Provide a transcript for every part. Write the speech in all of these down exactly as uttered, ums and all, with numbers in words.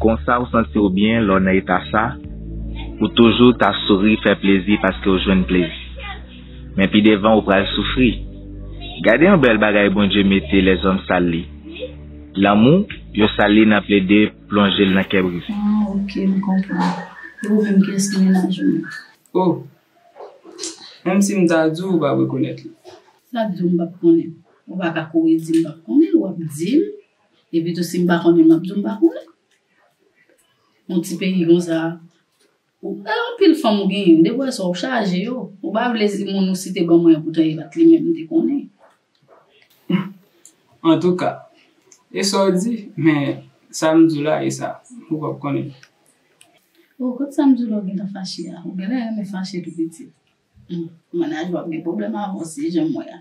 Konsa ou santi w byen lè w nan eta sa, ou toujou ta souri, fè plezi paske w jwenn plezi. Men pi devan ou pral soufri. Gade yon bèl bagay Bondye mete lèzòm sal li. Lanmou, yo sal li nan plede plonje l nan kè brize. Ah, ok, m konprann. E ou menm, kiyès ki mennaj ou? Oh, menm si m ta di w, ou p ap rekonèt li. Sa k di w m p ap konnen? Ou pa ka kouri di m p ap konnen, w ap di m. Epi tou, si m pa konnen, m ap di w m pa konnen. Yon ti peyi konsa. Ou, e anpil fanm ou genyen, depi w wè sa, w chaje yo. Ou pa vle di moun ou site ban mwen an, poutan e pa t li menm m te konnen. Antouka, e sa w di, men sa m di w la, e sa, ou p ap konnen. Oh, kot sa m di w la, w gentan fache a? Ou genlè renmen fache tou piti. Hmm, mennaj w ap gen pwoblèm avè w, se jan m wè a.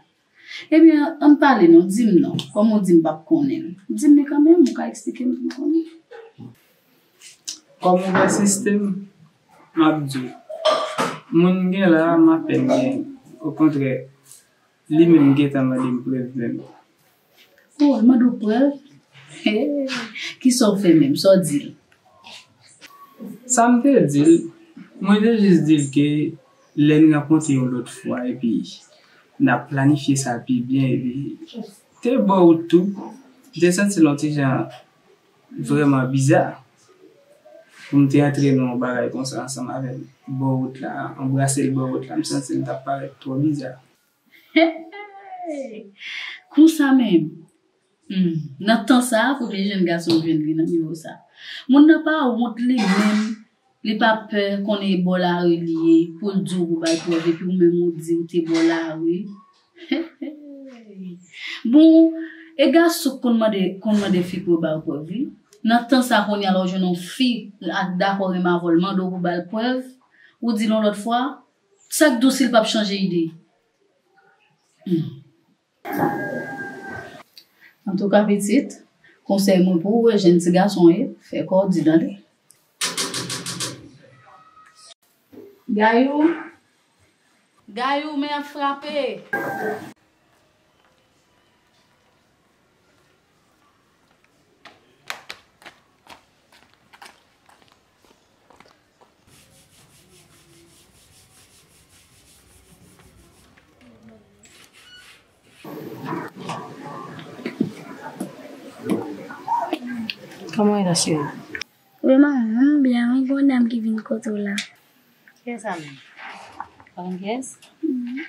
Ebyen, ann pale non, di m non. Kòm ou di m p ap konnen l, di m li kanmenm, ou ka eksplike m pou m konnen. Kòm ou pèsiste, m ap di w. Moun m gen la a, m apèn gen. Okontrè, li menm gentan mande m prèv menm. Oh, l mande w prèv? Hey, kisa w fè menm? Sa w di l? Sa m te di l, mwen te jis di l ke lè n rankontre yon lòt fwa epi n ap planifye sa pi byen epi te bò wout tou, m te santi l yon ti jan vrèman biza pou m te antre nan yon bagay konsa ansanm avè l bò wout la, anbrase l bò wout la, m santi l t ap parèt twò biza. Hey! Konsa menm. Hmm. Nan tan sa a, premye jèn gason m jwenn li nan nivo sa. Moun nan pa wont li menm, li pa pè konnen e bò lari li ye, pou l di w pou ba l prèv, epi ou menm ou di w te bò lari. Hey! Bon, e gason k konn mande, konn mande fi pou yo ba yo prèv, wi. Nan tan sa a, kounye a la, w jwenn yon fi, l ak dakò renmen avè w, l mande w pou ba l prèv, ou di l yon lòt fwa, sa k di w si l p ap chanje ide? Hmm. Antouka, pitit, konsèy mwen pou ou, e jèn ti gason w ye, fè kò w di, tande. Gayou, Gayou, men ap frape. Kòman w ye la, cheri? Wi, manman, m byen, wi, gen yon dam ki vin kote w la. Kiyès sa menm? Pa konn kiyès? Mhm.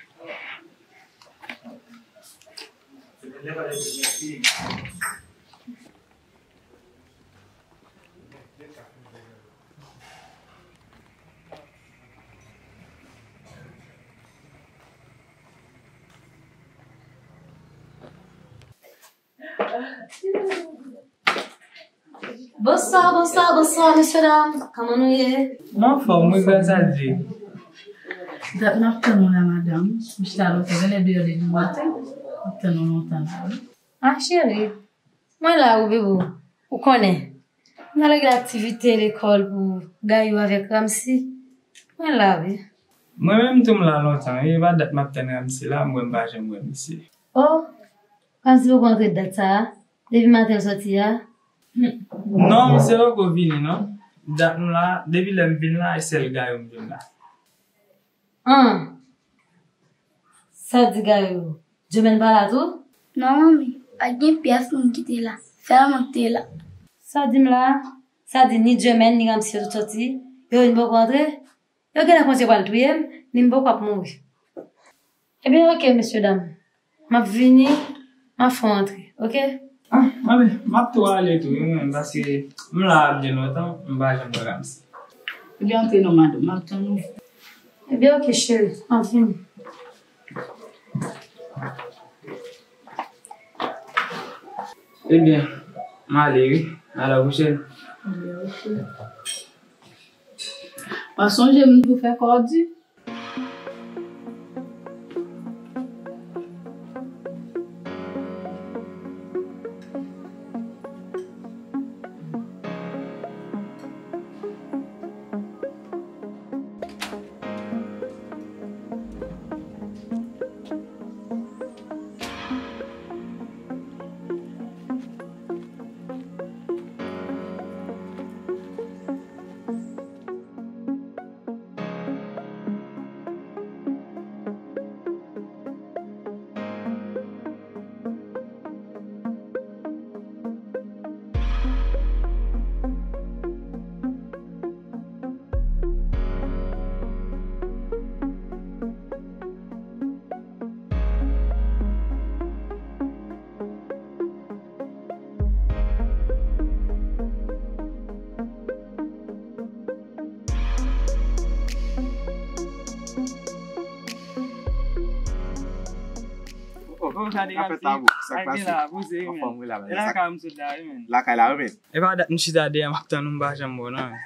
Bonswa, bonswa, bonswa, mesye dam. Kòman nou ye? Mwen anfòm, wi, gras a Dye. Dat m ap tann ou la, madanm. M chita lontan, genlè deyò depi maten. M ap tann ou lontan la, wi. Ah, cheri, mwen la, wi, bebe. Ou konnen. M al regle aktivite lekòl pou Gayou avèk Ramsi. Mwen la, wi. Mwen menm tou m la lontan, wi. E pa dat m ap tann Ramsi la, m wè m pa janm wè misye. Oh, Ramsi poko antre dat sa a. Depi maten l soti a? Non, misye poko vini, non. Dat m la, depi lè m vin la, e sèl Gayou m jwenn la. An! Sa di Gayou? Jomèn pa la tou? Non, manmi, pa t gen pyès moun ki te la. Sèl mwen ki te la. Sa di m la? Sa di ni Jomèn, ni Ramsi yo tout soti? Yo youn poko antre? Yo genlè panse yo pral touye m, ni m poko ap mouri. Ebyen, oke, mesye dam. M ap vini, m ap fè w antre, oke? Ah, anben, m ap tou ale tou, wi, mwen, paske m la ap gen lontan, m pa janm wè Ramsi. Ebyen, antre non, madanm, m ap tann ou. Ebyen, oke, cheri, m ap vini. Ebyen, m ale, wi. A la pwochèn. Ebyen, oke. Pa sonje m tou fè kò w di. Oh, sa degaj, tabou, sa k pase? Anfòm, wi, la, e lakay m sot la, wi, men. Lakay la, wi, men. E pa dat m chita dèyè, m ap tann ou, m pa janm wè w, non, men.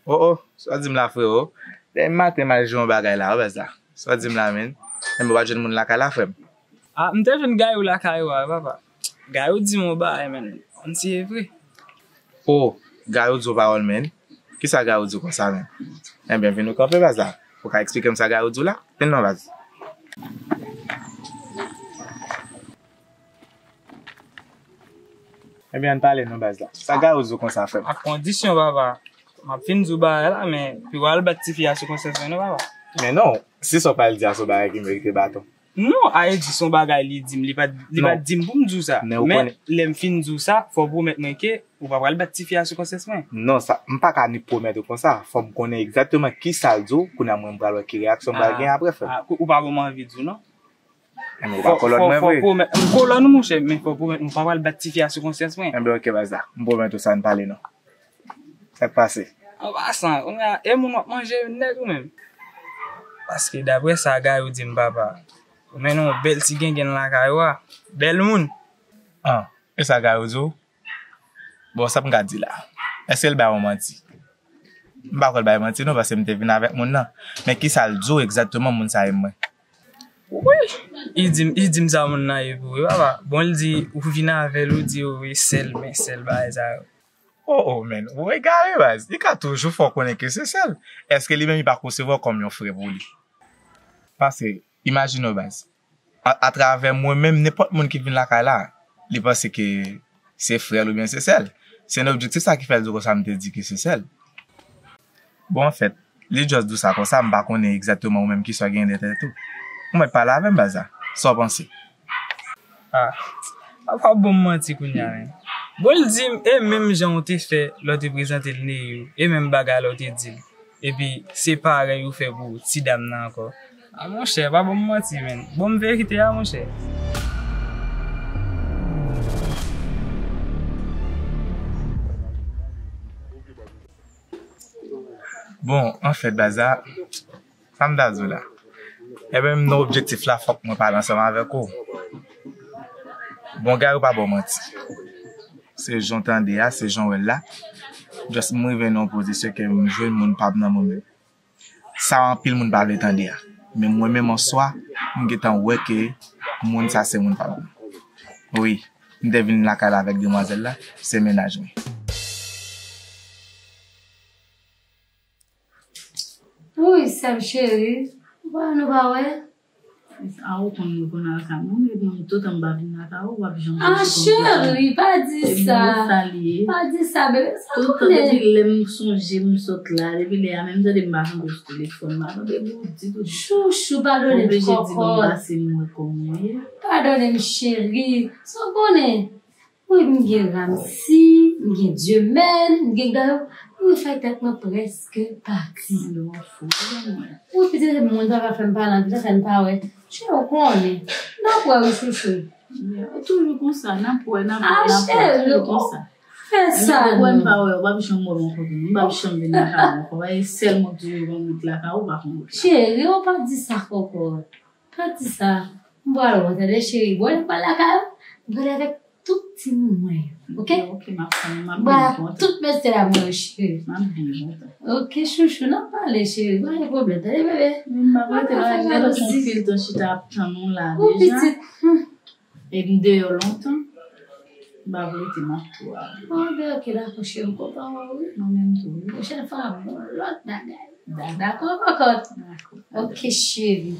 Oh, oh, sa w di m la, frewo? Dèyè maten, m al jwe yon bagay la, wi, baz la. Sa w di m la, men. Enben, w pa t jwenn moun lakay la, frè m? Ah, m te jwenn Gayou lakay ou a, papa. Gayou di m yon bagay, men. Kòmsi e vre. Oh, Gayou di w pawòl, men. Kisa Gayou di w konsa, men? Enben, vin nou kanpe, baz la. Ou ka eksplike m sa Gayou di w la? Vin non, baz. Ebyen, ann pale non, baz la. Sa Gayou di w konsa, frè m? Ak kondisyon, papa. M ap fin di w bagay la, men pi w al bat tifi a sou konsyans mwen, non, papa. Men non, si sa w pral di a se yon bagay ki merite baton. Non, Aye di se yon bagay li di m, li pa t, li pa t di m pou m di w sa. Men lè m fin di w sa, fò w pwomèt mwen ke ou pa pral bat tifi a sou konsyans mwen. Non, sa, m pa ka ni pwomèt ou konsa. Fò m konnen egzakteman kisa l di w, kounye a mwen m pral wè ki reyaksyon m pral gen apre, frè m. Ah, ou pa ban m anvi di w, non? Enben, ou pa kolòn mwen vre. Fò, fò, fò pwomèt, m kolòn ou, monchè, men fò pwomèt mwen pa pral bat tifi a sou konsyans mwen. Enben, oke, baz la. M pwomèt ou sa, ann pale non. Sa k pase? An pasan, kounye a, e moun w ap manje nèt ou menm? Paske daprè sa Gayou di m, papa, ou mennen yon bèl ti gengenn lakay ou a. Bèl moun. Ah, e sa Gayou di w? Bon, sa m ka di la? Èske l bay w manti? M pa kwè l bay manti non, paske m te vin avèk moun nan. Men kisa l di w egzakteman, moun sa renmen mwen? Wi, li di m, li di m sa moun nan ye pou wi, papa. Bon, li di, ou vin avè l, ou di, wi, sè l, men sè l, bagay sa yo. Oh, oh, men, ou egare, baz. Li ka toujou fè w konnen ke se sè l. Èske li menm li pa konsevwa w kòm yon frè pou li? Paske, imajine w, baz. A, atravè mwen menm, nenpòt moun ki vin lakay la, li panse ke se frè l oubyen se sè l. Se nan objektif sa ki fè l di w konsa m te di ke se sè l. Bon, anfèt, li just di w sa konsa, m pa konnen egzakteman ou menm kisa w genyen nan tèt ou. Ou mèt pale avè m, baz la. Sa w panse? Ah, papa, w ap ban m manti kounye a, men. Bon, l di m, e menm jan w te fè lè w te prezante l Neyou, e menm bagay la w te di l. Epi, se parèy ou fè pou ti dam nan ankò. A, monchè, pa ban m manti, men. Ban m verite a, monchè. Bon, anfèt, baz la, sa m ta di w la? Ebyen, m nan objektif la, fòk mwen pale ansanm avèk ou. Bon, Gayou pa ba w manti. Se jan w tande a, se jan w wè l la. Just m rive nan yon pozisyon ke m jwenn moun pa m nan mwen menm. Sa anpil moun pa vle tande a. Men mwen menm an swa, m gentan wè ke moun sa se moun pa m. Wi, m te vin lakay la avèk demwazèl la, se mennaj mwen. Wi, sè m cheri, ou pa, nou pa wè? A ou konn mwen konn al ka moun, epi mwen toutan m pa vin lakay ou, w ap janm... Ah, cheri, pa di sa. Pa di sa, bebe, sa konnen. Toutan depi lè m sonje m sot la, depi lè a menm tande m pa tande w sou telefòn, m pa tande w ditou. Chouchou, padone m kòkòt. Oblije di ban m pase m wè kòman w ye. Padone m cheri, sa w konnen. Wi, m gen Ramsi, m gen Dieumen, m gen Gayou. Wi, fè tèt mwen prèske pati. Wi, pitit, moun pa ka fè m pale anpil, sa fè n pa wè. Chè, ou konnen. N ap wè, wi, chouchou. Ou toujou konsa, n ap wè, n ap wè, n ap wè, toujou konsa. Fè sa, non. Ou wè m pa wè, ou p ap janm wè m ankò, m p ap janm vin lakay ou ankò. E sèl mwen ki toujou gen wout lakay ou, pa konn wout la. Cheri, ou pa di sa, kòkòt. Pa di sa. M pral wè w, tande, cheri. Bon, lè m pral lakay ou, m pral avèk tout timoun mwen yo, oke? Ok, ok, m ap tann ou, m ap byen kontan. Tout mesye la mwen yo, cheri. M ap byen kontan. Ok, chouchou, n ap pale, cheri. Pa gen pwoblèm, tande, bebe. M ap rete la, gade yon fil tan chita ap tann ou la deja. Ou pitit. Hmm. E m deyò lontan. M pa vle rete, m ap tou ale. Bon, ben, ok, dakò, cheri, m kontan wè w, wi. Mwen menm tou, wi. Pwochèn fwa, ap gen yon lòt bagay. Dakò. Dakò, kòkòt? Dakò. Ok, cheri.